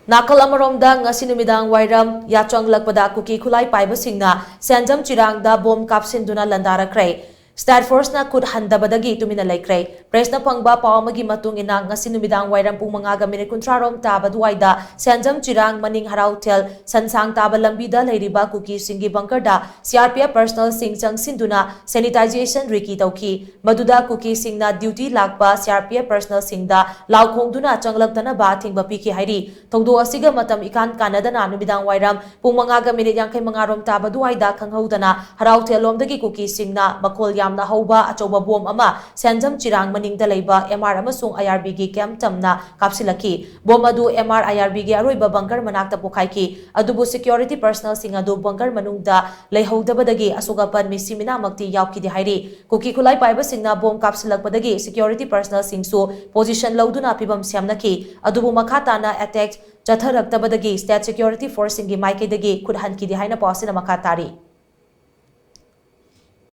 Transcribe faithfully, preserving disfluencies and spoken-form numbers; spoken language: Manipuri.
ꯅꯥꯀꯜ ꯑꯃꯔꯣꯝꯗ, ꯉꯁꯤ ꯅꯨꯃꯤꯗꯥꯡ ꯋꯥꯏꯔꯝ ꯌꯥꯆꯪꯂꯛꯄꯗ ꯀꯨꯀꯤ ꯈꯨꯠꯂꯥꯏ ꯄꯥꯏꯕꯁꯤꯡꯅ ꯁꯦꯟꯖꯝ ꯆꯤꯔꯥꯡꯗ ꯕꯣꯝ ꯀꯥꯞꯁꯤꯟꯗꯨꯅ ꯂꯥꯟꯗꯥꯔꯛꯈ꯭ꯔꯦ꯫ State Force ꯅ ꯈꯨꯠ ꯍꯟꯗꯕꯗꯒꯤ ꯇꯨꯃꯤꯟꯅ ꯂꯩꯈ꯭ꯔꯦ꯫ Press ꯅ ꯐꯪꯕ ꯄꯥꯎ ꯑꯃꯒꯤ ꯃꯇꯨꯡ ꯏꯟꯅ, ꯉꯁꯤ ꯅꯨꯃꯤꯗꯥꯡ ꯋꯥꯏꯔꯝ ꯄꯨꯡ ꯃꯉꯥꯒ ꯃꯤꯅꯤꯠ ꯀꯨꯟꯊ꯭ꯔꯥ ꯔꯣꯝ ꯇꯥꯕ ꯑꯗꯨꯋꯥꯏꯗ ꯁꯦꯟꯖꯝ ꯆꯤꯔꯥꯡ ꯃꯅꯤꯡ ꯍꯔꯥꯎꯊꯦꯜ ꯁꯟꯁꯥꯡ ꯇꯥꯕ ꯂꯝꯕꯤꯗ ꯂꯩꯔꯤꯕ ꯀꯨꯀꯤꯁꯤꯡꯒꯤ bunker ꯗ C R P F personnel ꯁꯤꯡ ꯆꯪꯁꯤꯟꯗꯨꯅ sanitization ꯔꯤꯀꯤ ꯇꯧꯈꯤ꯫ ꯃꯗꯨꯗ ꯀꯨꯀꯤꯁꯤꯡꯅ duty ꯂꯥꯛꯄ C R P F personnel ꯁꯤꯡꯗ ꯂꯥꯎꯈꯣꯡꯗꯨꯅ ꯆꯪꯂꯛꯇꯅꯕ ꯑꯊꯤꯡꯕ ꯄꯤꯈꯤ ꯍꯥꯏꯔꯤ꯫ ꯊꯧꯗꯣꯛ ꯑꯁꯤꯒ ꯃꯇꯝ ꯏꯀꯥꯟ ꯀꯥꯟꯅꯗꯅ ꯅꯨꯃꯤꯗꯥꯡ ꯋꯥꯏꯔꯝ ꯄꯨꯡ ꯃꯉꯥꯒ ꯃꯤꯅꯤꯠ ꯌꯥꯡꯈꯩ ꯃꯉꯥ ꯔꯣꯝ ꯇꯥꯕ ꯑꯗꯨꯋꯥꯏꯗ ꯈꯪꯍꯧꯗꯅ ꯍꯔꯥꯎꯊꯦꯜꯂꯣꯝꯗꯒꯤ ꯀꯨꯀꯤꯁꯤꯡꯅ ꯃꯈꯣꯜ ꯌꯥꯝꯅ ꯍꯧꯕ ꯑꯆꯧꯕ ꯕꯣꯝ ꯑꯃ ꯁꯦꯟꯖꯝ ꯆꯤꯔꯥꯡ ꯃꯅꯤꯡꯗ ꯂꯩꯕ M R ꯑꯃꯁꯨꯡ I R B ꯒꯤ camp ꯇꯝꯅ ꯀꯥꯞꯁꯤꯜꯂꯛꯈꯤ꯫ ꯕꯣꯝ ꯑꯗꯨ M R I R B ꯒꯤ ꯑꯔꯣꯏꯕ bunker ꯃꯅꯥꯛꯇ ꯄꯣꯈꯥꯏꯈꯤ꯫ ꯑꯗꯨꯕꯨ security personnel ꯁꯤꯡ ꯑꯗꯨ bunker ꯃꯅꯨꯡꯗ ꯂꯩꯍꯧꯗꯕꯗꯒꯤ ꯑꯁꯣꯛ ꯑꯄꯟ ꯃꯤꯁꯤ ꯃꯤꯅꯥꯃꯛꯇꯤ ꯌꯥꯎꯈꯤꯗꯦ ꯍꯥꯏꯔꯤ꯫ ꯀꯨꯀꯤ ꯈꯨꯠꯂꯥꯏ ꯄꯥꯏꯕꯁꯤꯡꯅ ꯕꯣꯝ ꯀꯥꯞꯁꯤꯜꯂꯛꯄꯗꯒꯤ security personnel ꯁꯤꯡꯁꯨ position ꯂꯧꯗꯨꯅ ꯐꯤꯕꯝ ꯁꯦꯝꯅꯈꯤ꯫ ꯑꯗꯨꯕꯨ ꯃꯈꯥ ꯇꯥꯅ attack ꯆꯠꯊꯔꯛꯇꯕꯗꯒꯤ state security force ꯁꯤꯡꯒꯤ ꯃꯥꯏꯀꯩꯗꯒꯤ ꯈꯨꯠ ꯍꯟꯈꯤꯗꯦ ꯍꯥꯏꯅ ꯄꯥꯎ ꯑꯁꯤꯅ ꯃꯈꯥ ꯇꯥꯔꯤ꯫